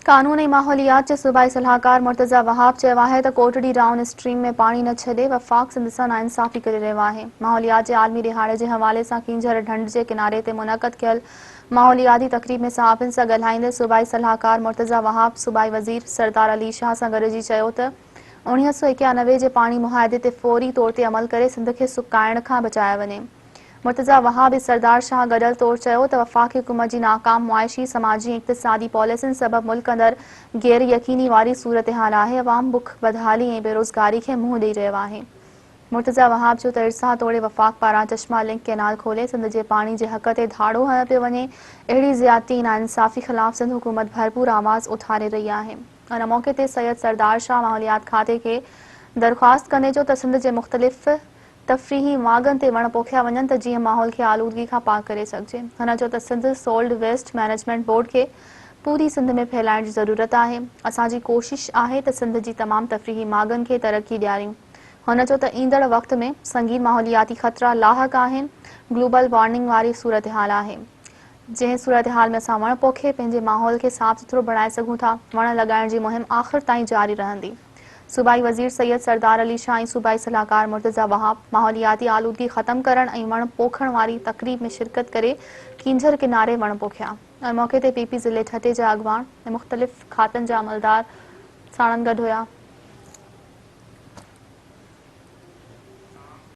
قانون ۽ ماحوليات جي صوبائي صلاحڪار مرتضيٰ وهاب چيو آهي ته ڪوٽڙي ڊائون اسٽريم ۾ پاڻي نه ڇڏي وفاق سنڌ سان ناانصافي ڪري رهيو آهي. ماحوليات جي عالمي ڏهاڙي جي حوالي سان ڪينجهر ڍنڍ جي ڪناري تي منعقد ڪيل ماحولياتي تقريب ۾ صحافين سان ڳالهائيندي صوبائي صلاحڪار مرتضيٰ وهاب صوبائي وزير سردار علي شاهه سان گڏجي چيو ته 1991 جي پاڻي معاهدي تي فوري طور تي عمل ڪري سنڌ کي سڪائڻ کان بچايو وڃي. مرتضيٰ وهاب ۽ سردار شاهه گڏيل طور چيو ته وفاقي حڪومت جي ناڪام معاشي، سماجي ۽ اقتصادي پاليسين سبب ملڪ اندر غير يقيني واري صورتحال آهي، عوام بک، بدحالي ۽ بيروزگاري کي منهن ڏئي رهيو آهي. مرتضيٰ وهاب چيو ته ارسا توڙي وفاق پاران چشما لنڪ ڪئنال کولي سنڌ جي پاڻي جي حق تي ڌاڙو هنيو پيو وڃي، اهڙي زيادتي ۽ ناانصافي خلاف سنڌ حڪومت ڀرپور آواز اٿاري رهي آهي. ان موقعي تي سيد سردار شاهه ماحوليات کاتي کي درخواست ڪندي چيو ته سنڌ جي مختلف تفريحي ماڳن تي وڻ پوکيا وڃن ته جيئن ماحول کي آلودگي کان پاڪ ڪري سگهجي. هن چيو ته Sindh solid waste management board کي پوري سنڌ ۾ ڦهلائڻ جي ضرورت آهي. اسان جي ڪوشش آهي ته سنڌ جي تمام تفريحي ماڳن کي ترقي ڏياريون. هن چيو ته ايندڙ وقت ۾ سنگين ماحولياتي خطرا لاحق آهن، گلوبل وارننگ واري صورتحال آهي. جنهن صورتحال ۾ اسان وڻ پوکي پنهنجي ماحول کي صاف سٿرو بڻائي سگهون ٿا. وڻ لڳائڻ جي مهم آخر تائين جاري رهندي. صوبائي وزير سيد سردار علي شاهه ۽ صوبائي صلاحڪار مرتضيٰ وهاب ماحولياتي آلودگي ختم ڪرڻ ۽ وڻ پوکڻ واري تقريب ۾ شرڪت ڪري ڪينجهر ڪناري وڻ پوکيا. ان موقعي تي پي پي ضلعي ٺٽي جا اڳواڻ ۽ مختلف کاتن جا عملدار ساڻن گڏ هيا.